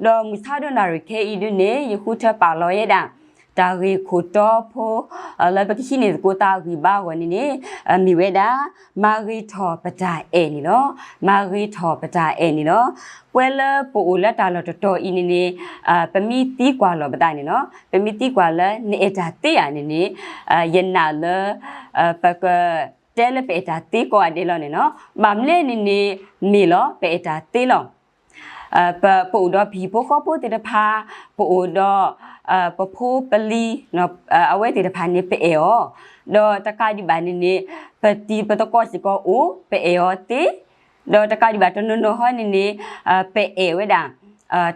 ဒီးမုၢ်ဆါဒီးနၣ်ရံၣ်ခဲအံၤဒုန့ၣ် ယဃုထၢပာ်လီၤယဲဒၣ် တၢ်ဂ့ၢ်ခိၣ်တီဖိ လၢပကဟံးန့ၢ်သကိးသးအဂံၢ်ဘါအဂီၢ်န့ၣ်န့ၣ် မ့ၢ်ဝဲဒၣ် မၤဂ့ၤထီၣ်ပတၢ်အဲၣ်န့ၣ်လီၤ. မၤဂ့ၤထီၣ်ပတၢ်အဲၣ်န့ၣ်လီၤ. ပဝဲလၢပအိၣ်လၢတၢ်လီၢ်တတီၤအံၤန့ၣ်န့ၣ် ပမ့ၢ်သံကွၢ်လီၤပသးန့ၣ်လီၤ. ပမ့ၢ်သံကွၢ်လၢ နအဲၣ်တၢ်သ့ဧါန့ၣ်န့ၣ် ယနာ်လၢ ပကတဲလၢပအဲၣ်တၢ်သ့ကိးဂၤဒဲးလီၤန့ၣ်လီၤ. ဘၣ်မနုၤလဲၣ်န့ၣ်န့ၣ် မ့ၢ်လီၤ ပအဲၣ်တၢ်သ့လီၤ. ပအိၣ်ဒီးပဟံၣ်ဖိဃီဖိသ့ၣ်တဖၣ်, ပအိၣ်ဒီး ပဖိပလံၤ အဝဲသ့ၣ်တဖၣ်န့ၣ် ပအဲၣ်အီၤ, ဒီးတကးဒံးဘၣ်န့ၣ်န့ၣ် ပတံၤပသကိးစ့ၢ်ကီးအိၣ် ပအဲၣ်အီၤသ့, ဒီးတကးဒံးဘၣ်တနီၤနီၤဟီန့ၣ်န့ၣ် ပအဲၣ်ဝဲဒၣ်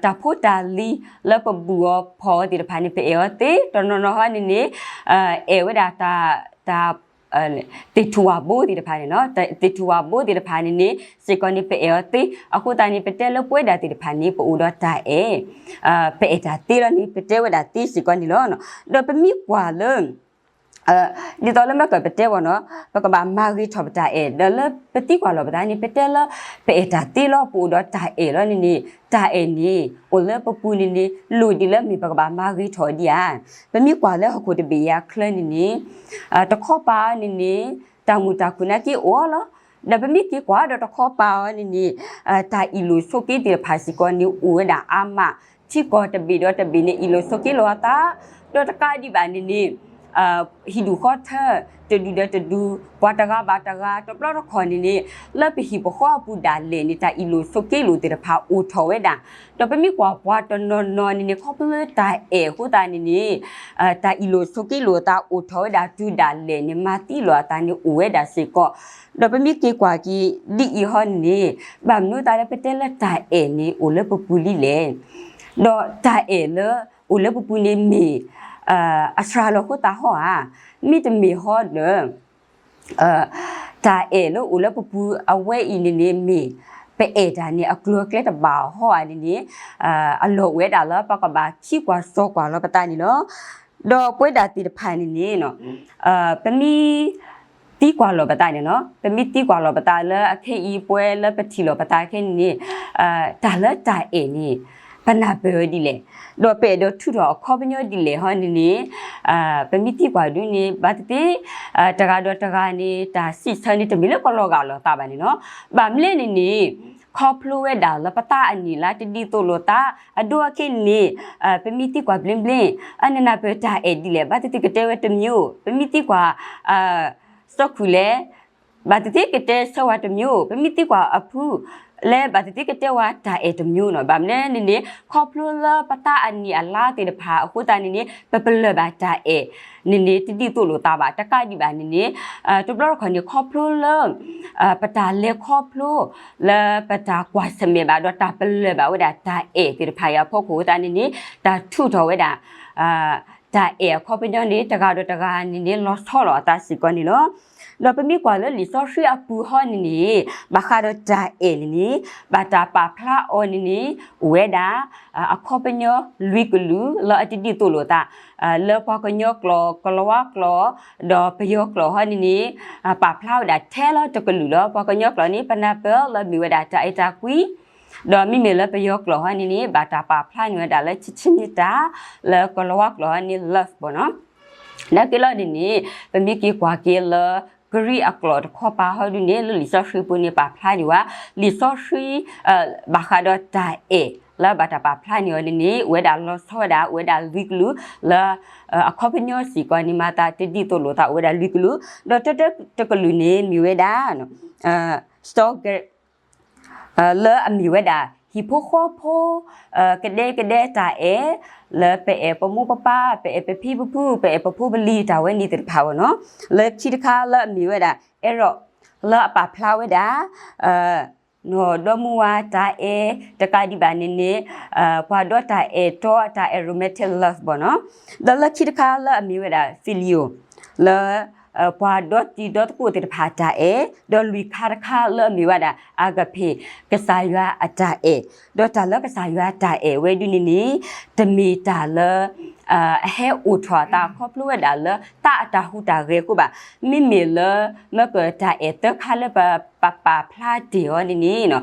တၢ်ဖိတၢ်လံၤလၢပဘူၣ်အီၤဖီၣ်အီၤသ့ၣ်တဖၣ်န့ၣ် ပအဲၣ်အီၤသ့, တနီၤနီၤဟီန့ၣ်န့ၣ် အဲၣ်ဝဲဒၣ်တၢ် တၢ် သ့ၣ်ထူၣ်ဝၣ်ဘိသ့ၣ်တဖၣ်န့ၣ်လီၤ. သ့ၣ်ထူၣ်ဝၣ်ဘိသ့ၣ်တဖၣ်န့ၣ်န့ၣ် စ့ၢ်ကီးန့ၣ် ပအဲၣ်အီၤသ့. အဃိသတးန့ၣ် ပတဲလၢပဝဲဒၣ်သ့ၣ်တဖၣ်န့ၣ် ပအိၣ်ဒီးတၢ်အဲၣ်, ပအဲၣ်တၢ်သ့လီၤန့ၣ် ပတဲဝဲဒၣ်သ့စ့ၢ်ကီးန့ၣ်လီၤ. ဒီးပမ့ၢ်ကွၢ်လၢ ဒ်သိးလၢမ့ၢ်ကပတဲဘၣ်နီၤ ပကဘၣ်မၤဂ့ၤထီၣ်ပတၢ်အဲၣ် ဒီးလၢပသံကွၢ်လီၤပသးန့ၣ် ပတဲလၢ ပအဲၣ်တၢ်သ့လီၤ ပအိၣ်ဒီးတၢ်အဲၣ်လီၤန့ၣ်န့ၣ် တၢ်အဲၣ်န့ၣ် အိၣ်လၢပပူၤန့ၣ်န့ၣ် လိၣ်ဒ်လၢမ့ၢ်ပကဘၣ်မၤဂ့ၤထီၣ်ဒံးဧါ. ပမ့ၢ်ကွၢ်လၢဟီၣ်ခိၣ်တဘ့ၣ်အံၤအချၢန့ၣ်န့ၣ် တခီပၤန့ၣ်န့ၣ် တၢ်မုာ်တၢ်ခုၣ်နာ်က့အိၣ်လီၤ. ဒီးပမ့ၢ်က့ၤကွၢ်ဒီးတခီပၤအီၤန့ၣ်န့ၣ် တၢ်အ့ၣ်လိာ်ဆိးက့သ့ၣ်တဖၣ်စ့ၢ်ကီးန့ၣ် အိၣ်ဝဲဒၣ်အါမး, ထံကီၢ်တဘ့ၣ်ဒီးတဘ့ၣ်န့ၣ် အ့ၣ်လိာ်ဆိးက့လိာ်အသး, ဒီးတကးဒံးဘၣ်န့ၣ်န့ၣ် ဟံၣ်ဒူၣ်ဃီထၢ တဒူၣ်ဒီးတဒူၣ် ပှၤတဂၤဘၣ်တဂၤ တဘျီတခီၣ်န့ၣ်န့ၣ် လၢပဟံၣ်ပဃီအပူၤဒၣ်လဲာ်န့ၣ် တၢ်အ့ၣ်လိာ်ဆိးက့လိာ်သ့ၣ်တဖၣ်အိၣ်ထီၣ်ဝဲဒၣ်. ဒီးပမ့ၢ်ကွၢ်ပှၤတနီၤနီၤန့ၣ်န့ၣ် ခီဖျိလၢတၢ်အဲၣ်အဃိသတးန့ၣ်န့ၣ် တၢ်အ့ၣ်လိာ်ဆိးက့လိာ်အသးအိၣ်ထီၣ်ဝဲဒၣ်တုၤဒၣ်လဲာ်န့ၣ် မၤသံလိာ်အသးန့ၣ်အိၣ်ဝဲဒၣ်စ့ၢ်ကီး. ဒီးပမ့ၢ်က့ၤကွၢ်က့ၤဒ်အံၤဟီန့ၣ်န့ၣ် ဘၣ်မနုၤသးလၢပတဲလၢတၢ်အဲၣ်န့ၣ်အိၣ်လၢပပူၤလံလဲၣ်. ဒီးတၢ်အဲၣ်လၢအိၣ်လၢပပူၤန့ၣ်မ့ၢ် အစှၤလီၤဃိသးဟီဧါ, မ့တမ့ၢ်ဟီဒီး တၢ်အဲၣ်လၢအိၣ်လၢပပူၤအဝဲအံၤန့ၣ်န့ၣ် မ့ၢ်ပအဲၣ်တၢ်န့ၣ် အကျိၤအကျဲတဘၣ်ဟီဧါန့ၣ်န့ၣ် အလီၢ်အိၣ်ဝဲဒၣ်လၢပကဘၣ်သံကွၢ်စီၤကွၢ်လီၤပသးန့ၣ်လီၤ. ဒီးပဝဲဒၣ်သ့ၣ်တဖၣ်န့ၣ်န့ၣ် ပမ့ၢ်သံကွၢ်လီၤပသးန့ၣ်လီၤ. ပမ့ၢ်သံကွၢ်လီၤပသးလၢအခဲအံၤ ပဝဲလၢပထံၣ်လိာ်ပသးခဲအံၤန့ၣ် တၢ်လၢတၢ်အဲၣ်န့ၣ် ပနၢ်ပၢၢ်ဒ်လဲၣ်, ဒီးပအဲၣ်ဒိးထုးထီၣ်အခီပညီဒ်လဲၣ်ဟီန့ၣ်န့ၣ် ပမ့ၢ်သံကွၢ်ဒုန့ၣ် ဘၣ်သ့ၣ်သ့ၣ် တဂၤဒီးတဂၤန့ၣ် တၢ်စံးဆၢန့ၣ် တမ့ၢ်လၢကလီၤဂာ်လိာ်သးဘၣ်န့ၣ်လီၤ. ဘၣ်မနုၤလဲၣ်န့ၣ်န့ၣ် ခီဖျိဝဲဒၣ်လၢပသးအနံၣ်အလါတဒ်သိးလိာ်သး အဒိအခဲအံၤန့ၣ် ပမ့ၢ်သံကွၢ်ဘျ့ဘျ့ အနနၢ်ပၢၢ်တၢ်အဲၣ်ဒ်လဲၣ် ဘၣ်သ့ၣ်သ့ၣ်ကတဲဝဲတမျိုး, ပမ့ၢ်သံကွၢ် စီၤခုၣ်လဲၣ် ဘၣ်သ့ၣ်သ့ၣ်ကတဲဆၢဝဲတမျိုး, ပမ့ၢ်သံကွၢ်အဖုလဲၣ် ဘၣ်သ့ၣ်သ့ၣ်ကတဲဝဲတၢ်အဲၣ်တမျိုးနီၤ. ဘၣ်မနုၤလဲၣ်န့ၣ်န့ၣ် ခီဖျိလၢပသးအနံၣ်အလါသ့ၣ်တဖၣ်အဃိသတးန့ၣ်န့ၣ် ပပလၢၢ်ဘၣ်တၢ်အဲၣ်န့ၣ်န့ၣ် တဒ်သိးလိာ်သးဘၣ်. တကးဒံးဘၣ်န့ၣ်န့ၣ် တဘျီတခီၣ်န့ၣ် ခီဖျိလၢ ပတၢ်လဲၤခီဖျိ လၢပတၢ်ကွၢ်ဆၢၣ်မဲာ်ဘၣ်ဒီးတၢ်ပလၢၢ်ဘၣ်ဝဲဒၣ်တၢ်အဲၣ်သ့ၣ်တဖၣ်အံၤအဖီခိၣ်အဃိသတးန့ၣ်န့ၣ် တၢ်ထုးထီၣ်ဝဲဒၣ် တၢ်အဲၣ်အခီပညီန့ၣ် တဂၤဒီးတဂၤန့ၣ်န့ၣ် လီၤဆီလိာ်အသးစ့ၢ်ကီးန့ၣ်လီၤ. ဒီးပမ့ၢ်ကွၢ်လၢလံာ်စီဆှံအပူၤဟီန့ၣ်န့ၣ် ဘၣ်ဃးဒီးတၢ်အဲၣ်န့ၣ်န့ၣ် ဘၣ်တၢ်ပာ်ဖျါအီၤန့ၣ်န့ၣ် အိၣ်ဝဲဒၣ် အခီပညီလွံၢ်ကလုာ်လၢအတဒ်သိးလိာ်သး လၢပှၤကညီကျိာ် ကလၤဝါကျိာ် ဒီးပယီၤကျိာ်ဟီန့ၣ်န့ၣ် ပာ်ဖျါဝဲဒၣ်ထဲလၢတကလုာ်လီၤ. ပှၤကညီကျိာ်န့ၣ် ပနၢ်ပၢၢ်လၢမ့ၢ်ဝဲဒၣ်တၢ်အဲၣ်တၢ်ကွံ ဒီးမ့မ့ၢ်လၢပယီၤကျိာ်ဟီန့ၣ်န့ၣ် ဘၣ်တၢ်ပာ်ဖျါန့ၢ်ဝဲဒၣ်လၢ ဆံးဆံးန့ၢ်တၢ်, လၢကလၤဝါကျိာ်ဟီန့ၣ် love ဘၣ်နီၤ. နာ်က့လီၤန့ၣ်န့ၣ် ပမ့ၢ်က့ၤကွၢ်က့ၤလၢ ကရံးအကျိာ်တခီပၤဟီဒုန့ၣ် လၢလံာ်စီဆှံပူၤန့ၣ် ပာ်ဖျါဒံးဝဲ လံာ်စီဆှံ ဘၣ်ဃးဒီးတၢ်အဲၣ်လၢဘၣ်တၢ်ပာ်ဖျါန့ၢ်အီၤန့ၣ်န့ၣ် အိၣ်ဝဲဒၣ်လီၤဆီဝဲဒၣ် အိၣ်ဝဲဒၣ်လွံၢ်ကလုာ် လၢ အခီပညီစ့ၢ်ကီးန့ၣ် မၤသးတဒ်သိးလိာ်သးအိၣ်ဝဲဒၣ်လွံၢ်ကလုာ် ဒီးတၢတၢတကလုာ်န့ၣ်မ့ၢ်ဝဲဒၣ် လၢအမ့ၢ်ဝဲဒၣ် ဟံၣ်ဖိဃီဖိ ကဒဲကဒဲတၢ်အဲၣ် လၢပအဲၣ်ပမိၢ်ပပၢ် ပအဲၣ်ပဖံပဖု ပအဲၣ်ပဖိပလံၤတၢ်ဝဲန့ၣ်သ့ၣ်တဖၣ်ဘၣ်နီၤ. လၢခံတခါလၢအမ့ၢ်ဝဲဒၣ် အဲရိၣ် လၢအပာ်ဖျါဝဲဒၣ် နီၢ်ဒီမါဝၤတၢ်အဲၣ် တကးဒံးဘၣ်န့ၣ်န့ၣ် ပှၤဒီးတၢ်အဲၣ်တီ တၢ်အဲၣ် romantic love ဘၣ်နီၤ. ဒီးလၢခံတခါလၢအမ့ၢ်ဝဲဒၣ် filial လၢ ပှၤဒီတံၤဒီသကိးသ့ၣ်တဖၣ်တၢ်အဲၣ် ဒီးလွံၢ်ခါတခါလၢအမ့ၢ်ဝဲဒၣ် agape ကစၢ်ယွၤအတၢ်အဲၣ် ဒီးတၢ်လၢကစၢ်ယွၤတၢ်အဲၣ်ဝဲဒုန့ၣ်န့ၣ် တမ့ၢ်တၢ်လၢ အဟဲအိၣ်ထီၣ်အသးခီဖျိဝဲဒၣ်လၢသးအတၢ်ဟူးတၢ်ဂဲၤအဃိဘၣ်. မ့မ့ၢ်လၢ မ့ၢ်ကတၢ်အဲၣ်သၢခါလၢပပာ်ဖျါတ့ၢ်အီၤန့ၣ်န့ၣ်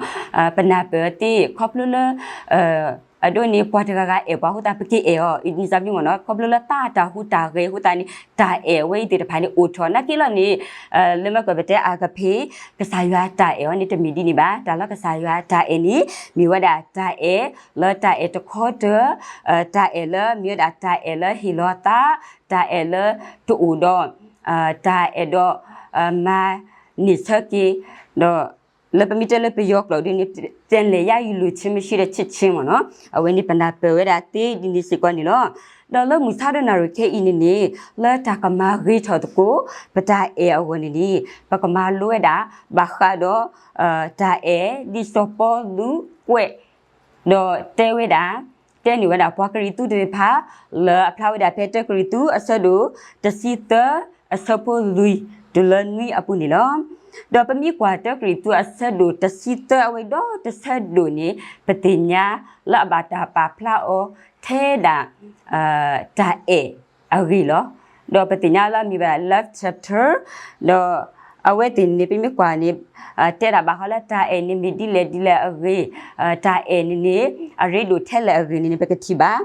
ပနၢ်ပၢၢ်သ့ၣ်ခီဖျိလၢ အဒိန့ၣ် ပှၤတဂၤဂၤအဲၣ်ပှၤအဃိသတး ပက့ၤအဲၣ်အီၤ အံၤန့ၣ် မ့ၢ်နီၤ ခီဖျိလၢတၢ်တၢ်ဟူးတၢ်ဂဲၤအဃိသတးန့ၣ် တၢ်အဲၣ်အဝဲအံၤသ့ၣ်တဖၣ်န့ၣ် အိၣ်ထီၣ် နာ်က့လီၤန့ၣ် လၢမ့ၢ်ကပတဲ agape ကစၢ်ယွၤတၢ်အဲၣ်အီၤန့ၣ် တမ့ၢ်ဒ်န့ၣ်ဘၣ်. တၢ်လၢကစၢ်ယွၤတၢ်အဲၣ်န့ၣ် မ့ၢ်ဝဲဒၣ်တၢ်အဲၣ်လၢတၢ်အဲၣ်တခီတၢၢ်, တၢ်အဲၣ်လၢမ့ၢ်ဝဲဒၣ်တၢ်အဲၣ်လၢဟ့ၣ်လီၤသး, တၢ်အဲၣ်လၢတအိၣ်ဒီး တၢ်အဲၣ်ဒိး မၤန့ၢ်ဆၢက့ၤ, ဒီး လၢပမ့ၢ်တဲလၢပယီၤကျိာ်ဒ်န့ၣ် แต่ละอย่างอยู่เลย ဆင်းမရှိတဲ့ချစ်ခြင်းမ့ၢ်နီၤ အဝဲန့ၣ်ပနၢ်ပၢၢ်ဝဲဒၣ်သ့ဒ်န့ၣ်စ့ၢ်ကီးန့ၣ်လီၤ. ဒီးလၢမုၢ်ဆါဒီးနၣ်ရံၣ်ခဲအံၤန့ၣ်န့ၣ် လၢတၢ်ကမၤဂ့ၤထီၣ်သကိး ပတၢ်အဲၣ်အဂီၢ်န့ၣ်န့ၣ် ပကမၤလိဝဲဒၣ် ဘၣ်ဃးဒီး တၢ်အဲၣ်ဒ်စီၤပီလူးကွဲး ဒီးတဲဝဲဒၣ် တဲန့ၢ်ဝဲဒၣ်ပှၤကရံၣ်သူးသ့ၣ်တဖၣ် လၢအဖျါဝဲဒၣ်ဖဲတၢကရံၣ်သူး အဆၢဒိၣ်တဆံသၢ အဆၢဖိလွံၢ်တုၤလၢနွံအပူၤန့ၣ်လီၤ. ဒီးပမ့ၢ်ကွၢ်တၢကရံၣ်သူး အဆၢဒိၣ်တဆံသၢ အဝဲဒီးတဆၢဒိၣ်န့ၣ် ပသ့ၣ်ညါလၢအဘၣ်တၢ်ပာ်ဖျါအီၤထဲဒၣ် တၢ်အဲၣ်အဂ့ၢ်လီၤ. ဒီးပသ့ၣ်ညါလၢအမ့ၢ်ဝဲဒၣ် love chapter ဒီးအဝဲသ့ၣ်န့ၣ် ပမ့ၢ်ကွၢ်န့ၣ် တဲဒၣ်ဘၣ်ဃးလၢတၢ်အဲၣ်န့ၣ်မ့ၢ်ဒ်လဲၣ်ဒ်လဲၣ်အဂ့ၢ်, တၢ်အဲၣ်န့ၣ်န့ၣ် အရ့ဒိၣ်ထဲလဲၣ်အဂ့ၢ်န့ၣ်န့ၣ် ပကထံၣ်ဘၣ်.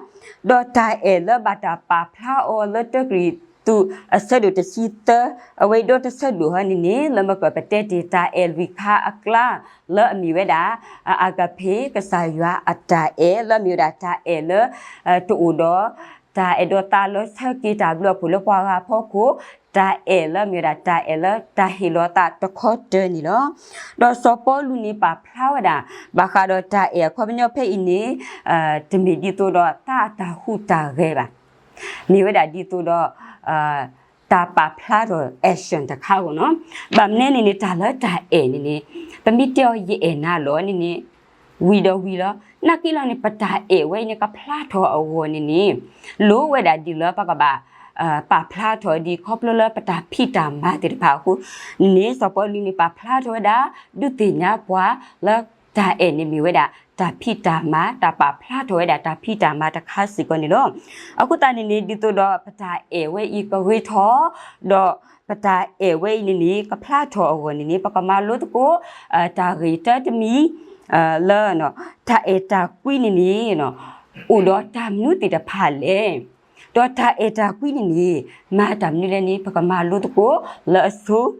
ဒီးတၢ်အဲၣ်လၢဘၣ်တၢ်ပာ်ဖျါအီၤလၢတၢကရံၣ်သူး အဆၢဒိၣ်တဆံသၢ အဝဲဒီးတဆၢဒိၣ်ဟီန့ၣ်န့ၣ် လၢမ့ၢ်ကပတဲတ့ၢ်တၢ်အဲၣ်လွံၢ်ခါအကျါ လၢအမ့ၢ်ဝဲဒၣ် agape ကစၢ်ယွၤအတၢ်အဲၣ် လၢအမ့ၢ်ဝဲဒၣ်တၢ်အဲၣ်လၢ တအိၣ်ဒီး တၢ်အဲၣ်ဒိးသးလၢဆၢက့ၤတၢ်ဘျုးအဖှိၣ်လၢပှၤဂၤအဖီခိၣ်, တၢ်အဲၣ်လၢမ့ၢ်ဝဲဒၣ်တၢ်အဲၣ်လၢတၢ်ဟ့ၣ်လီၤသးတခီတၢၤန့ၣ်လီၤ. ဒီးစီၤပီလူးန့ၣ်ပာ်ဖျါဝဲဒၣ် ဘၣ်ဃးဒီးတၢ်အဲၣ်အခီပညီဖဲအံၤန့ၣ် တမ့ၢ်ဒ်သိးဒီးတၢ်တၢ်ဟူးတၢ်ဂဲၤဘၣ်. မ့ၢ်ဝဲဒၣ်ဒ်သိးဒီး တၢ်ပာ်ဖျါထီၣ် action တခါအဂီၢ်နီၤ. ဘၣ်မနုၤန့ၣ်န့ၣ် တၢ်လၢတၢ်အဲၣ်န့ၣ်န့ၣ် ပမ့ၢ်တဲအီၤယအဲၣ်နၤလီၤန့ၣ်န့ၣ် ဝံၤဒီးဝံၤလီၤ. နာ်က့လီၤန့ၣ် ပတၢ်အဲၣ်ဝဲအံၤန့ၣ် ကဖျါထီၣ်အဂီၢ်န့ၣ်န့ၣ် လိၣ်ဝဲဒၣ်ဒ်လၢပကဘၣ် ပာ်ဖျါထီၣ်ဒ်ခီဖျိလၢပတၢ်ဖံးတၢ်မၤသ့ၣ်တဖၣ်အဃိန့ၣ် စီၤပီလူးန့ၣ်ပာ်ဖျါထီၣ်ဝဲဒၣ် ဒုးသ့ၣ်ညါပှၤလၢတၢ်အဲၣ်န့ၣ်မ့ၢ်ဝဲဒၣ် တၢ်ဖံးတၢ်မၤ တၢ်ပာ်ဖျါထီၣ်ဝဲဒၣ်တၢ်ဖံးတၢ်မၤတခါစ့ၢ်ကီးန့ၣ်လီၤ. အဃိသတးန့ၣ်န့ၣ် ဒ်သိးဒီးပတၢ်အဲၣ်ဝဲအံၤကဂ့ၤထီၣ် ဒီးပတၢ်အဲၣ်ဝဲအံၤန့ၣ်န့ၣ် ကဖျါထီၣ်အဂီၢ်န့ၣ်န့ၣ် ပကမၤလိသကိး တၢ်ဂ့ၢ်တၢတမံၤ လၢ တၢ်အဲၣ်တၢ်ကွံန့ၣ်န့ၣ် အိၣ်ဒီးတၢ်မနုၤသ့ၣ်တဖၣ်လဲၣ်. ဒီးတၢ်အဲၣ်တၢ်ကွံန့ၣ်န့ၣ် မၤတၢ်မနုၤလဲၣ်န့ၣ် ပကမၤလိသကိးလၢအဆိ ဒီး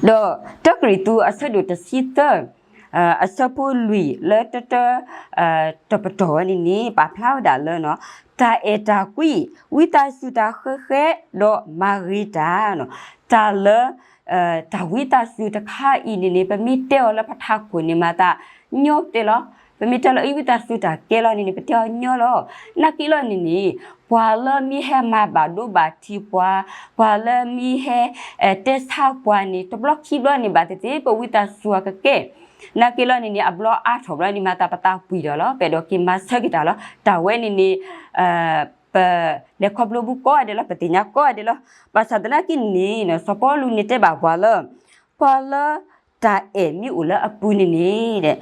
တၢကရံၣ်သူးအဆၢဒိၣ်တဆံသၢ အဆၢဖိလွံၢ်လၢတၢတၢ တပတီၢ်ဝဲန့ၣ်န့ၣ် ပာ်ဖျါဝဲဒၣ်လၢ တၢ်အဲၣ်တၢ်ကွံ, ဝံသးစူၤတၢ်ဃဲဃဲ ဒီးမၤဂ့ၤတၢ်, တၢ်လၢ တၢ်ဝံသးစူၤတခါအံၤန့ၣ်န့ၣ် ပမ့ၢ်တဲအီၤလၢပထးခိၣ်န့ၣ်မၤသးညီတဲလီၤ. ပမ့ၢ်တဲလၢအံၤဝံသးစူၤတၢ်ကဲလီၤန့ၣ်န့ၣ် ပတဲအီၤညီလီၤ. နာ်က့လီၤန့ၣ်န့ၣ် ပှၤလၢမ့ၢ်ဟဲမၤဘၣ်ဒိဘၣ်ထံးပှၤ, ပှၤလၢမ့ၢ်ဟဲ တဲဆါပှၤန့ၣ် တဘျီခံဘျီန့ၣ် ဘၣ်သ့ၣ်သ့ၣ် ပဝံသးစူၤအကကဲ နာ်က့လီၤန့ၣ်န့ၣ် အဘျီအါထီၣ်ဘျီန့ၣ် မၤသးပသးပှံၢ်ဒီးလီၤ. ပအဲၣ်ဒိးက့ၤမၤဆၢက့ၤတၢ်လီၤ. တၢ်ဝဲန့ၣ်န့ၣ် ပလဲၤခီဖျိဘူးကိးဂၤဒဲးလီၤ, ပသ့ၣ်ညါကိးဂၤဒဲးလီၤ. ဘၣ်ဆၣ်သနာ်က့န့ၣ် စီၤပီလူးန့ၣ်တဲဘၣ်ပှၤလၢ ပှၤလၢတၢ်အဲၣ်မ့ၢ်အိၣ်လၢအပူၤန့ၣ်န့ၣ်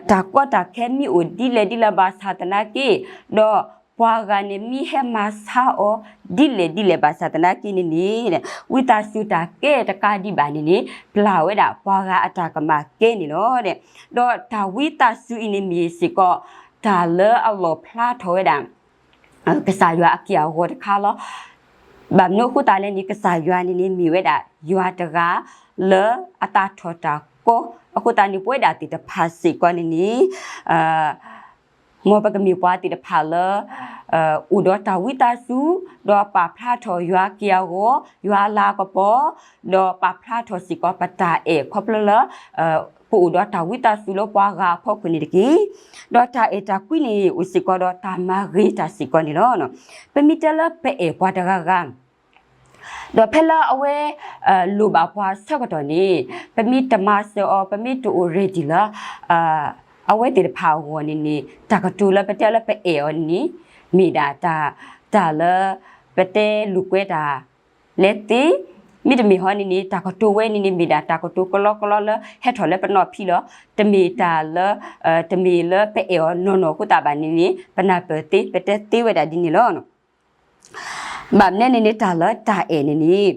တၢ်ကီတၢ်ခဲမ့ၢ်အိၣ်ဒ်လဲၣ်ဒ်လဲၣ်ဘၣ်ဆၣ်သနာ်က့, ဒီးပှၤဂၤန့ၣ်မ့ၢ်ဟဲမၤဆါအီၤဒ်လဲၣ်ဒ်လဲၣ်ဘၣ်ဆၣ်သနာ်က့န့ၣ်န့ၣ် ဝံသးစူၤတၢ်ကဲတကးဒံးဘၣ်န့ၣ်န့ၣ် ပျၢ်ဝဲဒၣ်ပှၤဂၤအတၢ်ကမၣ်ကဲန့ၣ်လီၤ. ဒီးတၢ်ဝံသးစူၤအံၤန့ၣ်မ့ၢ်စ့ၢ်ကီး တၢ်လၢအလီၣ်ဖျါထီၣ်ဝဲဒၣ် ကစၢ်ယွၤအက့ၢ်အဂီၤတခါလီၤ. ဘၣ်မနုၤအဃိသတးလဲၣ်န့ၣ် ကစၢ်ယွၤန့ၣ်န့ၣ် မ့ၢ်ဝဲဒၣ်ယွၤတဂၤလၢအသးထီၣ်တၢ်ကီ, အဃိသတးန့ၣ် ပဝဲဒၣ်သ့ၣ်တဖၣ်စ့ၢ်ကီးန့ၣ်န့ၣ် မ်ပကမ့ၢ်ပှၤသ့ၣ်တဖၣ်လၢ အိၣ်ဒီးတၢ်ဝံသးစူၤ, ဒီးပာ်ဖျါထီၣ်ယွၤက့ၢ်အဂီၤ, ယွၤအလၤကပီၤ, ဒီးပာ်ဖျါထီၣ်စ့ၢ်ကီးပတၢ်အဲၣ်ခီဖျိလၢ ပအိၣ်ဒီးတၢ်ဝံသးစူၤလၢပှၤဂၤအဖီခိၣ်န့ၣ်တက့ၢ်. ဒီးတၢ်အဲၣ်တၢ်ကွံန့ၣ် အိၣ်စ့ၢ်ကီးဒီးတၢ်မၤဂ့ၤတၢ်စ့ၢ်ကီးန့ၣ်လီၤ. ပမ့ၢ်တဲလၢပအဲၣ်ပှၤတဂၤဂၤ ဒီးဖဲလၢအဝဲ လိၣ်ဘၣ်ပှၤဆၢကတီၢ်န့ၣ် ပမ့ၢ်တမၤစၢၤအီၤ ပမ့ၢ်တအိၣ် ready လၢ အဝဲသ့ၣ်တဖၣ်အဂီၢ်န့ၣ်န့ၣ် တၢ်ကတိၤလၢပတဲလၢပအဲၣ်အီၤန့ၣ် မ့ၢ်ဒၣ်တၢ် တၢ်လၢ ပတဲလိာ်ကွဲတၢ် လဲသ့, မ့တမ့ၢ်ဟီန့ၣ်န့ၣ် တၢ်ကတိၤဝဲန့ၣ်န့ၣ် မ့ၢ်ဒၣ်တၢ်ကတိၤကလီကလီလၢဟဲထီၣ်လၢပနီၢ်ဖံးလီၤ. တမ့ၢ်တၢ်လၢ တမ့ၢ်လၢပအဲၣ်အီၤနီၢ်နီၢ်အဃိသတးဘၣ်န့ၣ်န့ၣ် ပနၢ်ပၢၢ်သ့ ပတဲသ့ဝဲဒၣ်ဒ်န့ၣ်လီၤ. ဘၣ်မနုၤန့ၣ်န့ၣ် တၢ်လၢတၢ်အဲၣ်န့ၣ်န့ၣ်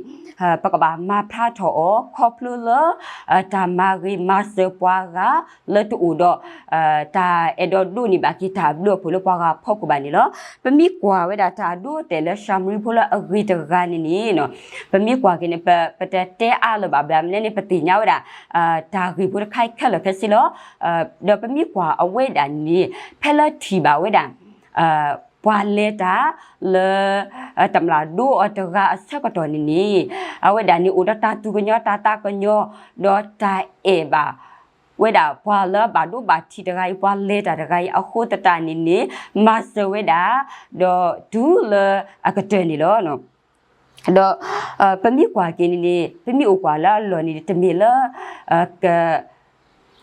ပကဘၣ်မၤဖျါထီၣ်အီၤ ခီဖျိလၢ တၢ်မၤဂ့ၤမၤစၢၤပှၤဂၤလၢတအိၣ်ဒီး တၢ်အဲၣ်ဒိးဒိးန့ၢ်ဘၣ်က့ၤတၢ်ဘျုးအဖှိၣ်လၢပှၤဂၤဖီခိၣ်ဘၣ်န့ၣ်လီၤ. ပမ့ၢ်ကွၢ်ဝဲဒၣ်တၢ်အဒိအတဲာ်လၢၡၤမရံဖိလၢအဂ့ၤတဂၤန့ၣ်န့ၣ် ပမ့ၢ်ကွၢ်က့ၤန့ၣ် ပ ပတတဲအါလၢၤဘၣ် ဘၣ်မနုၤန့ၣ် ပသ့ၣ်ညါဝဲဒၣ် တၢ်ဂ့ၢ်ဖိတခါအံၤခဲလၢာ်ခဲဆ့လီၤ. ဒီးပမ့ၢ်ကွၢ်အဝဲဒၣ်န့ၣ် ဖဲလၢထံၣ်ဘၣ်ဝဲဒၣ် ပှၤလဲၤတၢ်လၢ တမျၢ်ဒိအီၤတဂၤအဆၢကတီၢ်န့ၣ်န့ၣ် အဝဲဒၣ်န့ၣ်အိၣ်ဒီးတၢ်သူၣ်ကညီၤတၢ်သးကညီၤ ဒီးတၢ်အဲၣ်ဘၣ် ဝဲဒၣ်ပှၤလၢဘၣ်ဒိဘၣ်ထံးတဂၤအံၤ ပှၤလဲၤတၢ်တဂၤအံၤအဃိသတးန့ၣ်န့ၣ် မၤစၢၤဝဲဒၣ် ဒီးတုၤလၢအကတၢၢ်န့ၣ်လီၤ. ဒီး ပမ့ၢ်ကွၢ်က့ၤန့ၣ်န့ၣ် ပမ့ၢ်အိၣ်ကွၢ်လၢအလီၢ်န့ၣ် တမ့ၢ်လၢ က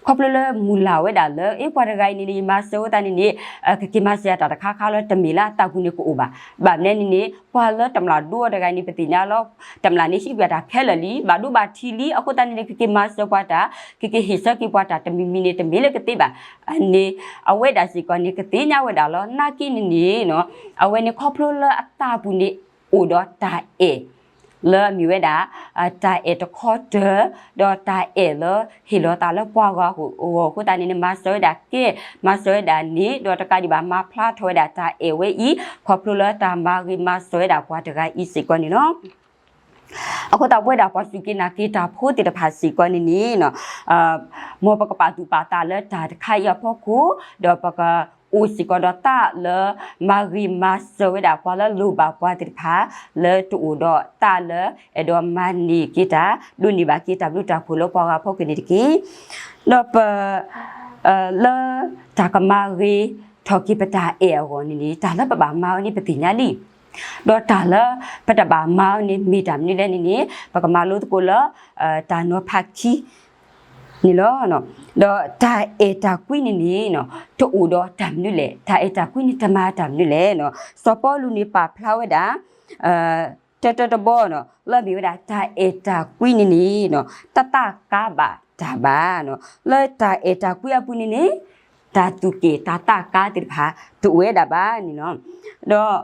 ခီဖျိလၢမုၢ်လၢ်ဝဲဒၣ်လၢ အ့ ပှၤတဂၤအံၤန့ၣ်န့ၣ် ယမၤစၢၤဝဲသးန့ၣ်န့ၣ် ကက့ၤမၤစၢၤယၤတၢ်တခါခါလီၤ တမ့ၢ်လၢအသးပူၤန့ၣ်ကအိၣ်ဘၣ်. ဘၣ်မနုၤန့ၣ်န့ၣ် ပှၤလၢတမျၢ်ဒိအီၤတဂၤန့ၣ် ပသ့ၣ်ညါလီၤ တမျၢ်န့ၣ်ဟံးကွံာ်တၢ်ခဲလၢာ်လံ ဘၣ်ဒိဘၣ်ထံးလံ အဃိသတးန့ၣ်န့ၣ် ကက့ၤမၤစၢၤပှၤတၢ် ကက့ၤဟ့ၣ်ဆၢက့ၤပှၤတၢ်တမံၤမံၤန့ၣ် တမ့ၢ်လၢကသ့ဘၣ်. န့ၣ် အဝဲဒၣ်စ့ၢ်ကီးန့ၣ် ကသ့ၣ်ညါဝဲဒၣ်လီၤ. နာ်က့န့ၣ်န့ၣ် အဝဲန့ၣ်ခီဖျိလၢအသးပူၤန့ၣ် အိၣ်ဒီးတၢ်အဲၣ် လၢအမ့ၢ်ဝဲဒၣ် တၢ်အဲၣ်တခီတၢၤ ဒီးတၢ်အဲၣ်လၢဟ့ၣ်လီၤသးလၢပှၤဂၤအဂီၢ်အဃိသတးန့ၣ်န့ၣ် မၤစၢၤဝဲဒၣ်ကဲ မၤစၢၤဝဲဒၣ်န့ၣ် ဒီးတကးဒံးဘၣ်မၤဖျါထီၣ်ဝဲဒၣ်တၢ်အဲၣ်ဝဲအံၤ ခီဖျိလၢတၢ်မၤဂ့ၤမၤစၢၤဝဲဒၣ်ပှၤတဂၤအံၤစ့ၢ်ကီးန့ၣ်လီၤ. အဃိသတးပဝဲဒၣ်ပှၤစူၢ်က့ၤနာ်က့ၤတၢ်ဖိသ့ၣ်တဖၣ်စ့ၢ်ကီးန့ၣ်န့ၣ် မ်ပကပာ်သူၣ်ပာ်သးလၢတၢ်တခါအံၤအဖီခိၣ် ဒီးပကအိၣ်စ့ၢ်ကီးဒီးသးလၢ မၤဂ့ၤမၤစၢၤဝဲဒၣ်ပှၤလၢလိၣ်ဘၣ်ပှၤသ့ၣ်တဖၣ် လၢတအိၣ်ဒီးသးလၢအဲၣ်ဒိးမၤန့ၢ်က့ၤတၢ် ဒိးန့ၢ်ဘၣ်က့ၤတၢ်ဘျုးတၢ်ဖှိၣ်လၢပှၤဂၤဖီခိၣ်န့ၣ်တက့ၢ်. ဒီးပ လၢတၢ်ကမၤဂ့ၤထီၣ်က့ၤပတၢ်အဲၣ်အဂီၢ်န့ၣ်န့ၣ် တၢ်လၢပဘၣ်မၤအီၤန့ၣ် ပသ့ၣ်ညါလံ. ဒီးတၢ်လၢပတဘၣ်မၤအီၤန့ၣ် မ့ၢ်တၢ်မနုၤလဲၣ်န့ၣ်န့ၣ် ပကမၤလိသကိးလၢ တၢ်နီၤဖးခံ န့ၣ်လီၤ. ဒီးတၢ်အဲၣ်တၢ်ကွံန့ၣ်န့ၣ် တအိၣ်ဒီးတၢ်မနုၤလဲၣ်, တၢ်အဲၣ်တၢ်ကွံန့ၣ် တမၤတၢ်မနုၤလဲၣ်. စီၤပီလူးန့ၣ်ပာ်ဖျါဝဲဒၣ် တၢတၢတဘီ လၢအမ့ၢ်ဝဲဒၣ် တၢ်အဲၣ်တၢ်ကွံန့ၣ်န့ၣ် တသးကါဘၣ်တၢ်ဘၣ်. လၢတၢ်အဲၣ်တၢ်ကွံအပူၤန့ၣ်န့ၣ် တၢ်သူၣ်က့ၣ်တၢ်သးကါသ့ၣ်တဖၣ် တအိၣ်ဝဲဒၣ်ဘၣ်န့ၣ်လီၤ. ဒီး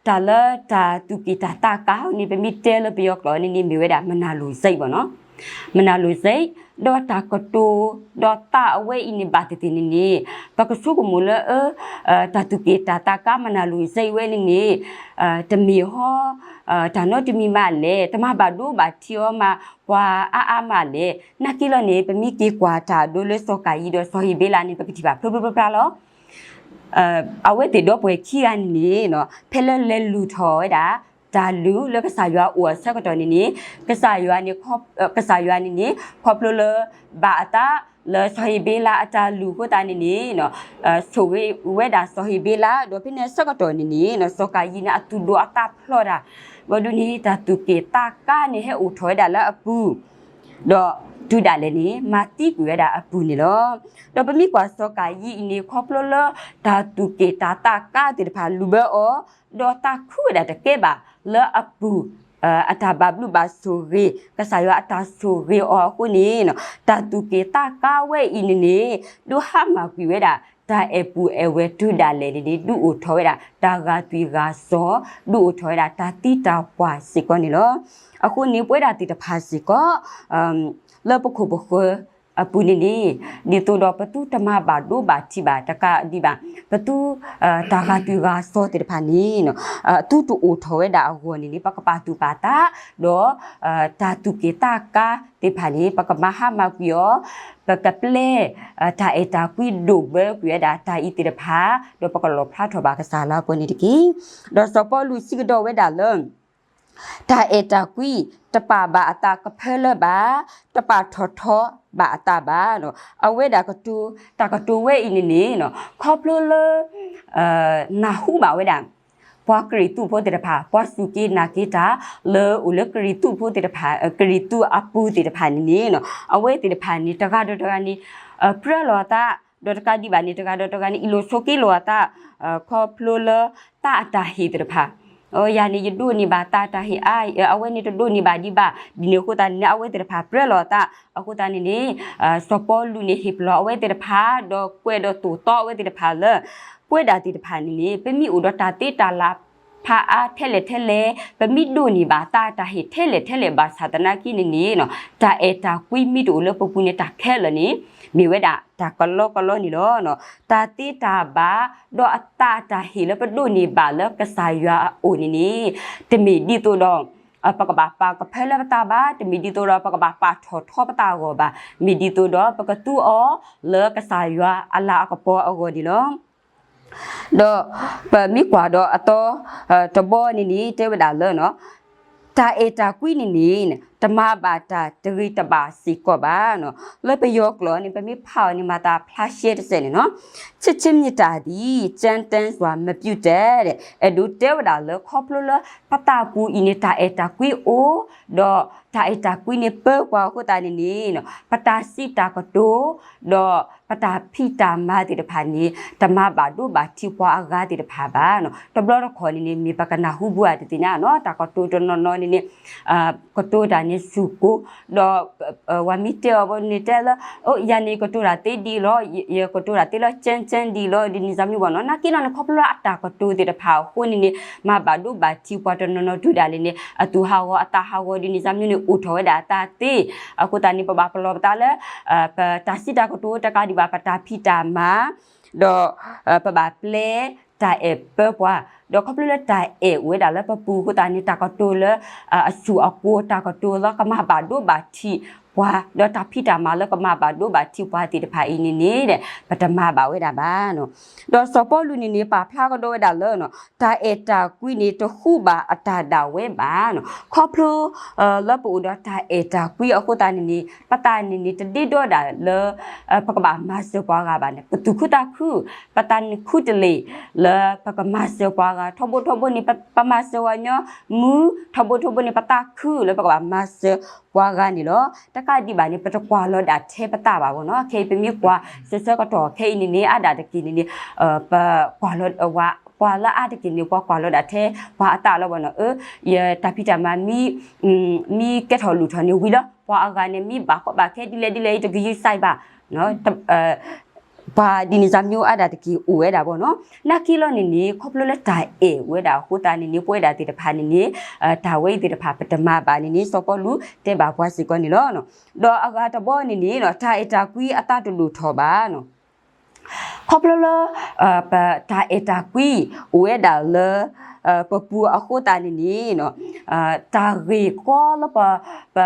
တၢ်လၢတၢ်သူၣ်က့ၣ်တၢ်သးကါန့ၣ် ပမ့ၢ်တဲလၢပယီၤကျိာ်န့ၣ်န့ၣ် မ့ၢ်ဝဲဒၣ် မနၤလူၤစိတ် ဘၣ်နီၤ, မနၤလူၤစိတ်, ဒီးတၢ်ကတိၤဒီးသးအဝဲအံၤန့ၣ် ဘၣ်သ့ၣ်သ့ၣ်န့ၣ်န့ၣ် ပကဆိကမိၣ်လၢ အၢ တၢ်သူၣ်က့ၣ်တၢ်သးကါ မနၤလူၤစိတ် ဝဲန့ၣ်န့ၣ် တမ့ၢ်ဟီ တၢ်နီတမံၤမးလဲၣ်, တမၤဘၣ်ဒိဘၣ်ထံးအီၤမး ပှၤအါအါမးလဲၣ်. နာ်က့လီၤန့ၣ် ပမ့ၢ်က့ၤကွၢ်တၢ်အဒိလၢစီၤကၤယံၣ်ဒီးစီၤဟ့းဘ့လးန့ၣ် ပကထံၣ်ဘၣ်ဖျိဖျိဖျါဖျါလီၤ. အဝဲသ့ၣ်ဒီပုၢ်ဝဲၢ်ခံဂၤန့ၣ်န့ၣ် ဖဲလၢလဲၤလုၢ်ထီၣ်ဝဲဒၣ် တၢ်လုၢ်လၢကစၢ်ယွၤအိၣ်အဆၢကတီၢ်န့ၣ်န့ၣ် ကစၢ်ယွၤန့ၣ် ကစၢ်ယွၤန့ၣ်န့ၣ် ခီဖျိလၢ ဘၣ်အသးလၢစီၤဟ့းဘ့လးအတၢ်လုၢ်အဃိသတးန့ၣ်န့ၣ် ဆိၣ်ဂ့ၤဝဲဒၣ်စီၤဟ့းဘ့လး ဒီးဖဲန့ၣ်အဆၢကတီၢ်န့ၣ်န့ၣ် စီၤကၤယံၣ်န့ၣ် အသူၣ်ဒိၣ်အသးဖျိးတၢ် ဘၣ်ဒုးန့ၣ် တၢ်သူၣ်က့ၣ်သးကါန့ၣ် ဟဲအိၣ်ထီၣ်ဝဲဒၣ်လၢအပူၤ ဒီးတုၤဒၣ်လဲာ်န့ၣ် မၤသံကွံာ်ဝဲဒၣ်အပူၤန့ၣ်လီၤ. ဒီးပမ့ၢ်ကွၢ်စီၤကၤယံၣ်အံၤန့ၣ် ခီဖျိလၢ တၢ်သူၣ်က့ၣ်တၢ်သးကါသ့ၣ်တဖၣ်လူၤဘၢအီၤ ဒီးသးခုဝဲဒၣ်တကဲဘၣ်လၢအပူၤ အတၢ်ဘၣ်ဘျုးဘၣ်ဆိၣ်ဂ့ၤ ကစၢ်ယွၤအတၢ်ဆိၣ်ဂ့ၤအီၤအဃိန့ၣ် တၢ်သူၣ်က့ၣ်သးကါဝဲအံၤန့ၣ်န့ၣ် ဒုးဟါမၢ်ကွံာ်ဝဲဒၣ် တၢ်အဲၣ်ပုၢ်အဲၣ်ဝဲၢ်တုၤဒၣ်လဲာ်န့ၣ်န့ၣ် ဒုးအိၣ်ထီၣ်ဝဲဒၣ် တၢ်ဂာ်သွံၣ်ဂာ်စီၤ ဒုးအိၣ်ထီၣ်ဝဲဒၣ် တၢ်သံတၢ်ပှၢ်စ့ၢ်ကီးန့ၣ်လီၤ. အဃိန့ၣ် ပဝဲဒၣ်သ့ၣ်တဖၣ်စ့ၢ်ကီး လၢပခိၣ်ပဃၢၤအပူၤန့ၣ်န့ၣ် ဒ်သိးဒီးပသုတမၤဘၣ်ဒိဘၣ်ထံးဘၣ်တကးဒံးဘၣ် ပသု တၢ်ဂာ်သွံၣ်ဂာ်စီၤသ့ၣ်တဖၣ်န့ၣ် သုတအိၣ်ထီၣ်ဝဲဒၣ်အဂီၢ်န့ၣ်န့ၣ် ပကပာ်သူၣ်ပာ်သး ဒီး တၢ်သူၣ်က့ၣ်သးကါသ့ၣ်တဖၣ်န့ၣ် ပကမၤဟါမၢ်ကွံာ်အီၤ ပကပျဲ တၢ်အဲၣ်တၢ်ကွံဒိၣ်ဘၢကွံာ်ဝဲဒၣ်တၢ်အံၤသ့ၣ်တဖၣ် ဒီးပကလီၣ်ဖျါထီၣ်ဘၣ်ကစၢ်လၢအပူၤန့ၣ်တက့ၢ်. ဒီးစီၤပီလူးစံးကဒီးဝဲဒၣ်လၢ တၢ်အဲၣ်တၢ်ကွံ တပာ်ဘၣ်အသးကဖၢလၢဘၣ်, တပာ်ထီၣ်ထီဘၣ်အသးဘၣ်. အဝဲဒၣ်ကတိၤ တၢ်ကတိၤဝဲအံၤန့ၣ်န့ၣ် ခီဖျိလၢ နၢ်ဟူဘၣ်ဝဲဒၣ် ပှၤကရံၣ်သူးဖိသ့ၣ်တဖၣ် ပှၤစူၢ်က့ၤနာ်က့ၤတၢ် လၢအိၣ်လၢကရံၣ်သူးဖိသ့ၣ်တဖၣ် ကရံၣ်သူးအပူၤသ့ၣ်တဖၣ်န့ၣ်န့ၣ် အဝဲသ့ၣ်တဖၣ်န့ၣ် တဂၤဒီးတဂၤန့ၣ် ပြၢလီၤအသး ဒီးတကးဒံးဘၣ်န့ၣ် တဂၤဒီးတဂၤန့ၣ် အ့ၣ်လိာ်ဆိးက့လိာ်အသး ခီဖျိလၢသးအတၢ်ဟ့ၣ်သ့ၣ်တဖၣ် ယၤန့ၣ် ယဒိးန့ၢ်ဘၣ်သးတၢ်ဟ့ၣ်အါ အဝဲန့ၣ်တဒိးန့ၢ်ဘၣ်ဒံးဘၣ် ဒ်န့ၣ်အဃိသတးန့ၣ်န့ၣ် အဝဲသ့ၣ်တဖၣ်ပြၢလီၤအသး အဃိသတးန့ၣ်န့ၣ် စီၤပီလူးန့ၣ် ဟ့ၣ်ပလီၢ်အဝဲသ့ၣ်တဖၣ် ဒီးကွဲးဒီးသိၣ်သီအဝဲသ့ၣ်တဖၣ်လၢ ပဝဲဒၣ်သ့ၣ်တဖၣ်န့ၣ်န့ၣ် ပမ့ၢ်အိၣ်ဒီးတၢ်သ့တၢ်လၤ ဖးအါထဲလဲၣ်ထဲလဲၣ်, ပမ့ၢ်ဒိးန့ၢ်ဘၣ်တၢ်တၢ်ဟ့ၣ်ထဲလဲၣ်ထဲလဲၣ်ဘၣ်ဆၣ်သနာ်က့န့ၣ်န့ၣ်, တၢ်အဲၣ်တၢ်ကွံမ့ၢ်တအိၣ်လၢပပူၤန့ၣ် တၢ်ခဲလၢာ်န့ၣ် မ့ၢ်ဝဲဒၣ်တၢ်ကလီကလီန့ၣ်လီၤ. တၢ်သ့တၢ်ဘၣ် ဒီးအသးတၢ်ဟ့ၣ်လၢပဒိးန့ၢ်ဘၣ်လၢကစၢ်ယွၤအအိၣ်န့ၣ်န့ၣ်, တမ့ၢ်ဒ်သိးဒီး ပကဘၣ်ပာ်ကဖၢလၢပသးဘၣ်, တမ့ၢ်ဒ်သိးဒီးပကဘၣ်ပာ်ထီၣ်ထီပသးအဂီၢ်ဘၣ်, မ့ၢ်ဒ်သိးဒီးပကသူအီၤလၢကစၢ်ယွၤအလၤအကပီၤအဂီၢ်န့ၣ်လီၤ. ဒီးပမ့ၢ်ကွၢ်ဒီးအသီ တဘီန့ၣ်န့ၣ် တဲဝဲဒၣ်လၢ တၢ်အဲၣ်တၢ်ကွံန့ၣ်န့ၣ် တမၤဘၣ်တၢ်တဂ့ၤတဘၣ်စ့ၢ်ကီးဘၣ်. လၢပယီၤကျိာ်န့ၣ် ပမ့ၢ်ဖးအီၤန့ၣ် မၤသးဖျါရှဲတစဲးန့ၣ်လီၤ. ချစ်ခြင်းမေတ္တာသည် ကြမ်းတမ်းစွာ မပြုတ်တတ် အဲၣ်ဒိးတဲဝဲဒၣ်လၢ ခီဖျိလၢပသးပူၤအံၤန့ၣ် တၢ်အဲၣ်တၢ်ကွံအိၣ်, ဒီးတၢ်အဲၣ်တၢ်ကွံန့ၣ်ပၢပှၤအဃိသတးန့ၣ်န့ၣ်, ပတၢ်စံးတၢ်ကတိၤ ဒီးပတၢ်ဖံးတၢ်မၤသ့ၣ်တဖၣ်န့ၣ် တမၤဘၣ်ဒိဘၣ်ထံးပှၤအဂၤသ့ၣ်တဖၣ်ဘၣ်. တဘျီတခီၣ်န့ၣ်န့ၣ် မ့ၢ်ပကနၢ်ဟူဘၣ်ဧါတသ့ၣ်ညါနီၤ, တၢ်ကတိၤတနီၤနီၤန့ၣ်န့ၣ် ကတိၤတၢ်န့ၣ်စူၢ်ကိၢ်, ဒီး ဝၤမ့ၢ်တဲအီၤဘၣ်န့ၣ်တဲလၢ အိ ယၤန့ၣ်ကတိၤတၢ်သ့ဒ်အံၤလီၤ, ယကတိၤတၢ်သ့လၢ ကြမ်းကြမ်း ဒ်အံၤလီၤ ဒ်န့ၣ်စၢ်မံၤဘၣ်နီၤ. နာ်က့နီၤန့ၣ် ခီဖျိလၢအတၢ်ကတိၤသ့ၣ်တဖၣ်အဃိန့ၣ်န့ၣ် မၤဘၣ်ဒိဘၣ်ထံးပှၤတနီၤနီၤ တုၤဒၣ်လဲာ်န့ၣ် အသူၣ်ဟးဂီၤအသးဟးဂီၤ ဒ်န့ၣ်စၢ်မံၤန့ၣ် အိၣ်ထီၣ်ဝဲဒၣ်အသးသ့. အဃိသတးန့ၣ် ပဘၣ်ပလီၢ်ပသးလၢ ပတၢ်စံးတၢ်ကတိၤတကးဒံးဘၣ် ပတၢ်ဖံးတၢ်မၤ ဒီး ပဘၣ်ပျဲတၢ်အဲၣ်ပၢပှၤ, ဒီးခီဖျိလၢတၢ်အဲၣ်အိၣ်ဝဲဒၣ်လၢပပူၤအဃိသတးန့ၣ် တၢ်ကတိၤလၢ အစူၢ်အကိၢ် တၢ်ကတိၤလၢကမၤဘၣ်ဒိဘၣ်ထံးပှၤ ဒီးတၢ်ဖံးတၢ်မၤလၢကမၤဘၣ်ဒိဘၣ်ထံးပှၤသ့ၣ်တဖၣ်အံၤန့ၣ်န့ၣ် ပတမၤဘၣ်ဝဲဒၣ်ဘၣ်. ဒီးစီၤပီလူးန့ၣ်န့ၣ် ပာ်ဖျါကဒီးဝဲဒၣ်လၢ တၢ်အဲၣ်တၢ်ကွံန့ၣ် တဃုဘၣ်အတၢ်ဒၣ်ဝဲဘၣ်. ခီဖျိ လၢပအိၣ်ဒီးတၢ်အဲၣ်တၢ်ကွံအဃိသတးန့ၣ်န့ၣ် ပသးန့ၣ်န့ၣ် တဒ့ဒီဒၣ်လၢ ပကဘၣ်မၤစၢၤပှၤဂၤဘၣ်န့ၣ် ပသူၣ်ခုသးခု, ပသးန့ၣ်ခူတလ့ၢ်လၢပကမၤစၢၤပှၤဂၤ ထီဘိထီဘိန့ၣ် ပမၤစၢၤဝဲညီမုၢ် ထီဘိထီဘိန့ၣ် ပသးခုလၢပကဘၣ်မၤစၢၤပှၤဂၤန့ၣ်လီၤ. တကးဒံးဘၣ်န့ၣ် ပတကွၢ်လီၤဒၣ်ထဲပသးဘၣ်ဘၣ်နီၤ. ခဲအံၤပမ့ၢ်ကွၢ်ဆၢဆၢကတီၢ်ခဲအံၤန့ၣ်န့ၣ် အါဒၣ်တက့ၢ်န့ၣ်န့ၣ် ပကွၢ်လီၤ ပှၤလၢအါတက့ၢ်န့ၣ် ပှၤကွၢ်လီၤဒၣ်ထဲပှၤအသးလီၤဘၣ်နီၤ. အၢ ယတၢ်ဖံးတၢ်မၤ မ့ၢ်ကဲထီၣ်လိၣ်ထီၣ်န့ၣ်ဝံၤလီၤ ပှၤအဂၤန့ၣ် မ့ၢ်ဘၣ်ကီဘၣ်ခဲဒ်လဲၣ်ဒ်လဲၣ် ယတကယူၤစဲးဘၣ် ပှၤဒ်န့ၣ်စၢ်မံၤအါဒၣ်တက့ၢ်အိၣ်ဝဲဒၣ်ဘၣ်နီၤ. နာ်က့လီၤန့ၣ်န့ၣ် ခီဖျိလၢတၢ်အဲၣ်ဝဲဒၣ်အဃိသတးန့ၣ်န့ၣ် ပဝဲဒၣ်သ့ၣ်တဖၣ်န့ၣ်န့ၣ် တၢ်ဝဲအံၤသ့ၣ်တဖၣ် ပတမၤဘၣ်န့ၣ်န့ၣ် စီၤပီလူးတဲဘၣ်ပှၤစ့ၢ်ကီးန့ၣ်လီၤ. ဒီးအဂၤတဘီန့ၣ်န့ၣ် တၢ်အဲၣ်တၢ်ကွံအသးတလိၣ်ထီၣ်ဘၣ်နီၤ. ခီဖျိလၢ ပတၢ်အဲၣ်တၢ်ကွံ အိၣ်ဝဲဒၣ်လၢ ပပူၤအဃိသတးန့ၣ်န့ၣ် တၢ်ဂ့ၢ်ကီလၢပ ပ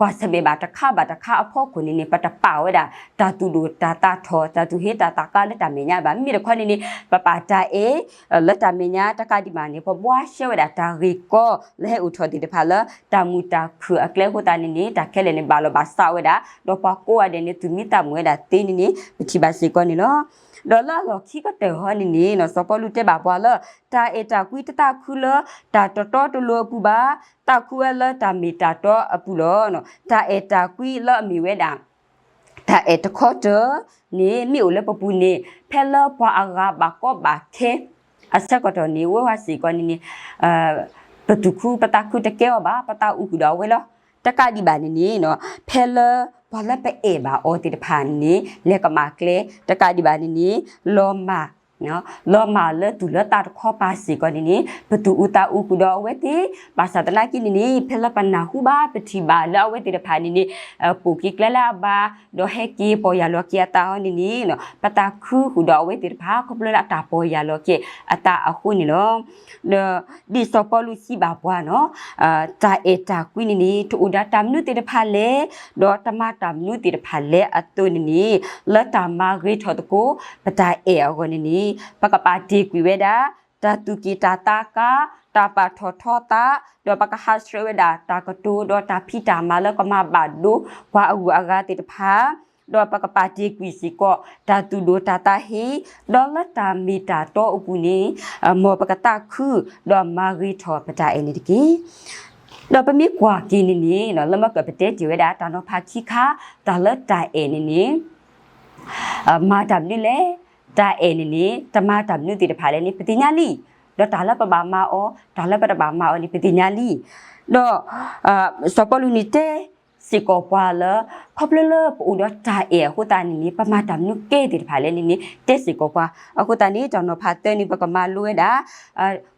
ကွၢ်ဆၢၣ်မဲာ်ဘၣ်တခါဘၣ်တခါအဖီခိၣ်န့ၣ်န့ၣ် ပတပာ်ဝဲဒၣ် တၢ်သူၣ်ဒိၣ်တၢ်သးထီၣ် တၢ်သူၣ်ဟ့တၢ်သးကါလၢတၢ်မဲာ်ညါဘၣ်. မ့မ့ၢ်တခီန့ၣ်န့ၣ် ပပာ်တၢ်အဲၣ် လၢတၢ်မဲာ်ညါတကးဒံးဘၣ်န့ၣ် ပဘှါရှဲဝဲဒၣ်တၢ်ဂ့ၢ်ကီ လၢဟဲအိၣ်ထီၣ်သ့ၣ်တဖၣ်လၢ တၢ်မုာ်တၢ်ခုၣ်အကျဲအဃိသတးန့ၣ်န့ၣ် တၢ်ခဲလၢာ်န့ၣ် ဘၣ်လီၤဘၣ်စးဝဲဒၣ် ဒီးပှၤကိးဂၤဒဲးန့ၣ် သူၣ်မံသးမုာ်ဝဲဒၣ်သ့န့ၣ်န့ၣ် ပထံၣ်ဘၣ်စ့ၢ်ကီးန့ၣ်လီၤ. ဒီးလၢအလီၢ်ခံကတၢၢ်ဟီန့ၣ်န့ၣ် စီၤပီလူးတဲဘၣ်ပှၤလၢ တၢ်အဲၣ်တၢ်ကွံတသးခုလၢ တၢ်တတီတလိၤအပူၤဘၣ်, သးခုဝဲလၢတၢ်မ့ၢ်တၢ်တီအပူၤလီၤ. တၢ်အဲၣ်တၢ်ကွံလၢအမ့ၢ်ဝဲဒၣ် တၢ်အဲၣ်တခီတၢၢ်န့ၣ် မ့ၢ်အိၣ်လၢပပူၤန့ၣ် ဖဲလၢပှၤအဂၤဘၣ်ကီဘၣ်ခဲ အဆၢကတီၢ်န့ၣ် ဝဲဝဲစ့ၢ်ကီးန့ၣ်န့ၣ် ပသူၣ်ခုပသးခုတကဲအီၤဘၣ်, ပသးအုးဃုာ်ဒီးအဝဲလီၤ. တကးဒံးဘၣ်န့ၣ်န့ၣ် ဖဲလၢပှၤလၢပအဲၣ်ဘၣ်အီၤသ့ၣ်တဖၣ်န့ၣ် လဲၤကမၣ်ကျဲ တကးဒံးဘၣ်န့ၣ်န့ၣ် လီၤမၢ် လီၤမၢ်လၢသူၣ်လၢသးတခီပၤစ့ၢ်ကီးန့ၣ်န့ၣ် ပသူၣ်အုးသးအုးဃုာ်ဒီးအဝဲသ့ၣ်, ဘၣ်ဆၣ်သနာ်က့န့ၣ်န့ၣ် ဖဲလၢပနၢ်ဟူဘၣ် ပထံၣ်ဘၣ်လၢအဝဲသ့ၣ်တဖၣ်န့ၣ်န့ၣ် ပိာ်က့ၤကျဲလၢအဘါ ဒီးဟဲက့ၤပီၢ်ယၢ်လီၤက့ၤအသးဟီန့ၣ်န့ၣ် ပသးခုဃုာ်ဒီးအဝဲသ့ၣ်တဖၣ် ခီဖျိလၢအတၢ်ပီၢ်ယၢ်လီၤက့ၤအသးအဃိန့ၣ်လီၤ. ဒီးဒ်စီၤပီလူးစံးဘၣ်ပှၤနီၤ တၢ်အဲၣ်တၢ်ကွံန့ၣ်န့ၣ် တအိၣ်ဒီးတၢ်မနုၤသ့ၣ်တဖၣ်လဲၣ်, ဒီးတမၤတၢ်မနုၤသ့ၣ်တဖၣ်လဲၣ်အသိးန့ၣ်န့ၣ် လၢတၢ်မၤဂ့ၤထီၣ်သကိး ပတၢ်အဲၣ်အဂီၢ်န့ၣ်န့ၣ် ပကပာ်တ့ၢ်ကွံာ်ဝဲဒၣ် တၢ်သူၣ်က့ၣ်တၢ်သးကါ, တၢ်ပာ်ထီၣ်ထီသး, ဒီးပကဟးဆှဲးဝဲဒၣ် တၢ်ကတိၤဒီးတၢ်ဖံးတၢ်မၤလၢကမၤဘၣ်ဒိပှၤအဂုၤအဂၤသ့ၣ်တဖၣ်, ဒီးပကပာ်တ့ၢ်ကွံာ်စ့ၢ်ကီး တၢ်သူၣ်ဒိၣ်တၢ်သးဟ့, ဒီးလၢတၢ်မ့ၢ်တၢ်တီအပူၤန့ၣ် မ်ပကသးခု ဒီးမၤဂ့ၤထီၣ်ပတၢ်အဲၣ်န့ၣ်တက့ၢ်. ဒီးပမ့ၢ်ကွၢ်က့ၤန့ၣ်န့ၣ် လၢမ့ၢ်ကပတဲတ့ၢ်ဝဲဒၣ် တၢ်နီၤဖးခံခါ တၢ်လၢတၢ်အဲၣ်န့ၣ်န့ၣ် မၤတၢ်မနုၤလဲၣ်, တၢ်အဲၣ်န့ၣ်န့ၣ် တမၤတၢ်မနုၤသ့ၣ်တဖၣ်လဲၣ်န့ၣ် ပသ့ၣ်ညါလံ. ဒီးတၢ်လၢပဘၣ်မၤအီၤ တၢ်လၢပတဘၣ်မၤအီၤန့ၣ် ပသ့ၣ်ညါလံ. ဒီး စီၤပီလူးန့ၣ်တဲ စ့ၢ်ကီးပှၤလၢ ခီဖျိလၢပအိၣ်ဒီးတၢ်အဲၣ်အဃိသတးန့ၣ်န့ၣ် ပမၤတၢ်မနုၤကဲသ့ၣ်တဖၣ်လဲၣ်န့ၣ်န့ၣ် တဲစ့ၢ်ကီးပှၤ. အဃိသတးန့ၣ် တၢ်နီၤဖးတၢန့ၣ် ပကမၤလိဝဲဒၣ်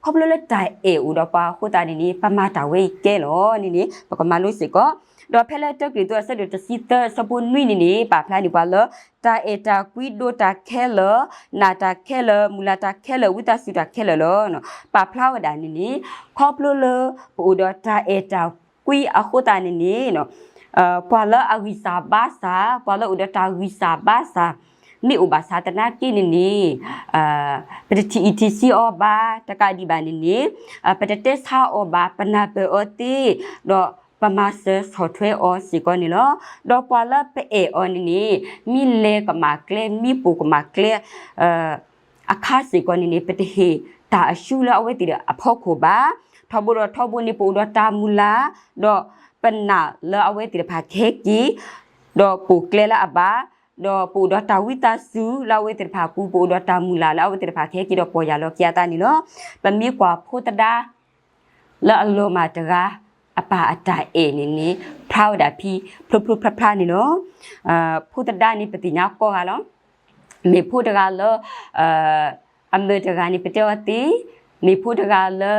ခီဖျိလၢတၢ်အဲၣ်အိၣ်ဒီးပှၤအဃိသတးန့ၣ်န့ၣ် ပမၤတၢ်ဝဲအံၤကဲလီၤန့ၣ်န့ၣ် ပကမၤလိစ့ၢ်ကီး. ဒီးဖဲလၢတၢကရံၣ်သူးအဆၢဒိၣ်တဆံသၢအဆၢဖိနွံန့ၣ်န့ၣ် ပာ်ဖျါန့ၢ်ပှၤလၢ တၢ်အဲၣ်တၢ်ကွံဒိးတၢ်ခဲလၢာ်, နာ်တၢ်ခဲလၢာ်, မုၢ်လၢ်တၢ်ခဲလၢာ်, ဝံသးစူၤတၢ်ခဲလၢာ်လီၤ. ပာ်ဖျါဝဲဒၣ်န့ၣ်န့ၣ် ခီဖျိလၢပအိၣ်ဒီးတၢ်အဲၣ်တၢ်ကွံအဃိသတးန့ၣ်န့ၣ် ပှၤလၢအဂံၢ်စၢ်ဘါစၢ်, ပှၤလၢအိၣ်ဒီးတၢ်ဂံၢ်စၢ်ဘါစၢ် မ့ၢ်အိၣ်ဘၣ်ဆၣ်သနာ်က့န့ၣ်န့ၣ် ပတထံၣ်အံၣ်ထံၣ်ဆံးအီၤဘၣ်, တကးဒံးဘၣ်န့ၣ်န့ၣ် ပတတဲဆါအီၤဘၣ်, ပနၢ်ပၢၢ်အီၤသ့, ဒီးပမၤစၢၤဆီၣ်ထွဲအီၤစ့ၢ်ကီးန့ၣ်လီၤ. ဒီးပှၤလၢပအဲၣ်အီၤန့ၣ်န့ၣ် မ့ၢ်လဲၤကမၣ်ကျဲ, မ့ၢ်ပိာ်ကမၣ်ကျဲ အခါစ့ၢ်ကီးန့ၣ်န့ၣ် ပတဟ့ၣ်တၢ်အၡူလၢအဝဲသ့ၣ်အဖီခိၣ်ဘၣ်. ထီဘိဒီးထီဘိန့ၣ် ပအိၣ်ဒီးတၢ်မုၢ်လၢ်, ဒီးပနာ်လၢအဝဲသ့ၣ်တဖၣ်ကဟဲက့ၤ, ဒီးပိာ်ကျဲလၢအဘၣ်, ဒီးပအိၣ်ဒီးတၢ်ဝံသးစူၤလၢအဝဲသ့ၣ်တဖၣ်အပူၤ, ပအိၣ်ဒီးတၢ်မုၢ်လၢ်လၢအဝဲသ့ၣ်တဖၣ်ကဟဲက့ၤဒီးပီၢ်ယၢ်လီၤက့ၤအသးန့ၣ်လီၤ. ပမ့ၢ်ကွၢ်ဖိသဒါ လၢအလီၤမၢ်တဂၤ အပၢ်အတၢ်အဲၣ်န့ၣ်န့ၣ် ဖျါဝဲဒၣ်ဖဲဖျိဖျိဖျါဖျါန့ၣ်လီၤ. ဖိသဒါန့ၣ် ပသ့ၣ်ညါကိးဂၤလီၤ. မ့ၢ်ဖိတဂၤလၢ အမၢတဂၤန့ၣ် ပတဲအီၤသ့, မ့ၢ်ဖိတဂၤလၢ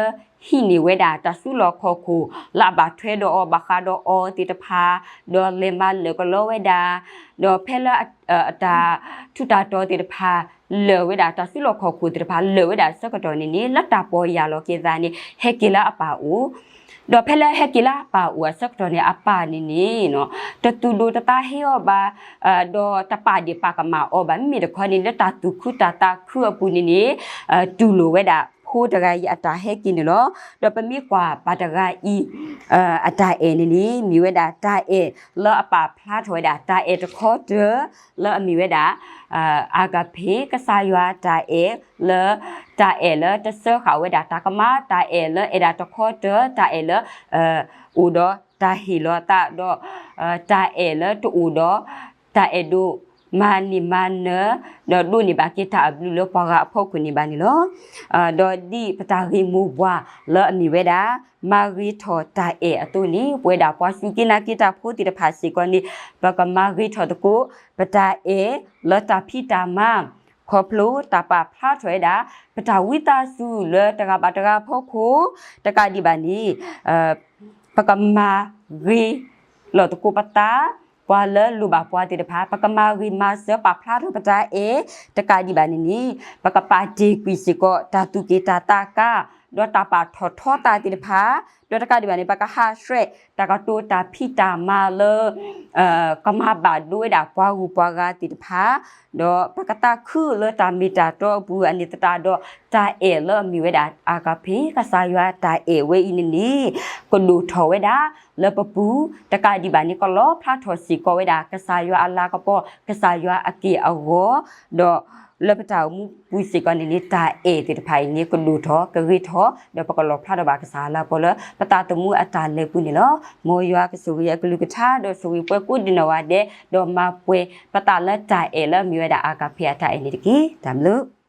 ဟံးန့ၢ်ဝဲဒၣ်တၢ်စုလီၢ်ခီၣ်ခိၣ် လၢအဘၣ်ထွဲဒီးအီၤ ဘၣ်ဃးဒီးအီၤသ့ၣ်တဖၣ်, ဒီးလဲၤမၤလၢာ်ကလီဝဲဒၣ်, ဒီးဖဲလၢ အတၢ်ထူးတၢ်တီၤသ့ၣ်တဖၣ် လၢာ်ဝဲဒၣ် တၢ်စုလီၢ်ခီၣ်ခိၣ်သ့ၣ်တဖၣ် လၢာ်ဝဲဒၣ်အဆၢကတီၢ်န့ၣ်န့ၣ် လၢတၢ်ပီၢ်ယၢ်လီၤက့ၤသးန့ၣ် ဟဲက့ၤလၢအပၢ်အိၣ်, ဒီးဖဲလၢဟဲက့ၤလၢအပၢ်အိၣ်အဆၢကတီၢ်န့ၣ် အပၢ်န့ၣ်န့ၣ် တသူၣ်ဒိၣ်တသးဟ့အီၤဘၣ်, ဒီးတပာ်ဒ့ၣ်ပာ်ကမၣ်အီၤဘၣ်. မ့မ့ၢ်တခီန့ၣ် လၢတၢ်သူၣ်ခုသးခုအပူၤန့ၣ်န့ၣ် တူၢ်လိာ်ဝဲဒၣ်ဖိတဂၤအံၤအတၢ်ဟဲက့ၤန့ၣ်လီၤ. ဒီးပမ့ၢ်ကွၢ်ပၢ်တဂၤအံၤ အတၢ်အဲၣ်န့ၣ်န့ၣ် မ့ၢ်ဝဲဒၣ်တၢ်အဲၣ်လၢအပာ်ဖျါထီၣ်ဝဲဒၣ် တၢ်အဲၣ်တခီတၢၢ် လၢအမ့ၢ်ဝဲဒၣ် အၤကၣ်ဖ့ၣ် ကစၢ်ယွၤတၢ်အဲၣ်လၢ တၢ်အဲၣ်လၢတစၢဃာ်ဝဲဒၣ်တၢ်ကမၣ်, တၢ်အဲၣ်လၢအဲၣ်ဒၣ်တခီတၢၢ်, တၢ်အဲၣ်လၢ အိၣ်ဒီးတၢ်ဟ့ၣ်လီၤအသးဒီး တၢ်အဲၣ်လၢတအိၣ်ဒီး တၢ်အဲၣ်ဒိးမၤန့ၢ်မၤနၢၤ ဒီးဒိးန့ၢ်ဘၣ်က့ၤတၢ်အဘျုးလၢပှၤဂၤအဖီခိၣ်န့ၣ်ဘၣ်န့ၣ်လီၤ. ဒီးဒ်ပတၢ်ဂ့ၢ်မိၢ်ပှၢ်လၢအမ့ၢ်ဝဲဒၣ် မၤဂ့ၤထီၣ်တၢ်အဲၣ်အသိးန့ၣ် ပဝဲဒၣ်ပှၤစူၢ်က့ၤနာ်က့ၤတၢ်ဖိသ့ၣ်တဖၣ်စ့ၢ်ကီးန့ၣ် ပကမၤဂ့ၤထီၣ်သကိး ပတၢ်အဲၣ်လၢတၢ်ဖံးတၢ်မၤ ခီဖျိတၢ်ပာ်ဖျါထီၣ်ဝဲဒၣ် ပတၢ်ဝံသးစူၤလၢတဂၤဘၣ်တဂၤအဖီခိၣ်, တကးဒံးဘၣ်န့ၣ် ပကမၤဂ့ၤလီၤသကိးပသး, ပှၤလၢလိၣ်ဘၣ်ပှၤသ့ၣ်တဖၣ် ပကမၤဂ့ၤမၤစၢၤပာ်ဖျါထီၣ်ပတၢ်အဲၣ်, တကးဒံးဘၣ်န့ၣ်န့ၣ် ပကပာ်တ့ၢ်ကွံာ်စ့ၢ်ကီး တၢ်သူၣ်က့ၣ်တၢ်သးကါ ဒီးတၢ်ပာ်ထီၣ်ထီသးသ့ၣ်တဖၣ်, ဒီးတကးဒံးဘၣ်န့ၣ် ပကဟးဆှဲးတၢ်ကတိၤတၢ်ဖံးတၢ်မၤလၢ ကမၤဘၣ်ဒိဝဲဒၣ်ပှၤဂုၤပှၤဂၤသ့ၣ်တဖၣ်, ဒီးပကသးခုလၢတၢ်မ့ၢ်တၢ်တီအပူၤအန့ၣ်သတးဒီး တၢ်အဲၣ်လၢအမ့ၢ်ဝဲဒၣ်အၤကၣ်ဖ့ၣ် ကစၢ်ယွၤတၢ်အဲၣ်ဝဲအံၤန့ၣ်န့ၣ် ကဒိၣ်ထီၣ်ဝဲဒၣ်လၢပပူၤ, တကးဒံးဘၣ်န့ၣ် ကလီၤဖျါထီၣ်စ့ၢ်ကီးဝဲဒၣ် ကစၢ်ယွၤအလၤကပီၤ ကစၢ်ယွၤအက့ၢ်အဂီၤ, ဒီးလၢပတၢ်အိၣ်မူပူၤစ့ၢ်ကီးန့ၣ်န့ၣ် တၢ်အဲၣ်သ့ၣ်တဖၣ်အံၤန့ၣ် ကဒိၣ်ထီၣ်ကဂ့ၤထီၣ် ဒီးပကလီၤဖျါထီၣ်ဘၣ်ကစၢ်အလၤကပီၤလၢ ပသးသမူအတၢ်လဲၤပူၤန့ၣ်လီၤ. မ်ယွၤကဆိၣ်ဂ့ၤအကလုၢ်ကထါ ဒီးဆိၣ်ဂ့ၤပှၤကိးဒံးနီၢ်ဂၤဒဲး ဒီးမၤပှဲၤပသးလၢတၢ်အဲၣ်လၢအမ့ၢ်ဝဲဒၣ်အၤကၣ်ဖ့ၣ်အတၢ်အဲၣ်န့ၣ်တက့ၢ်. တၢ်ဘျုး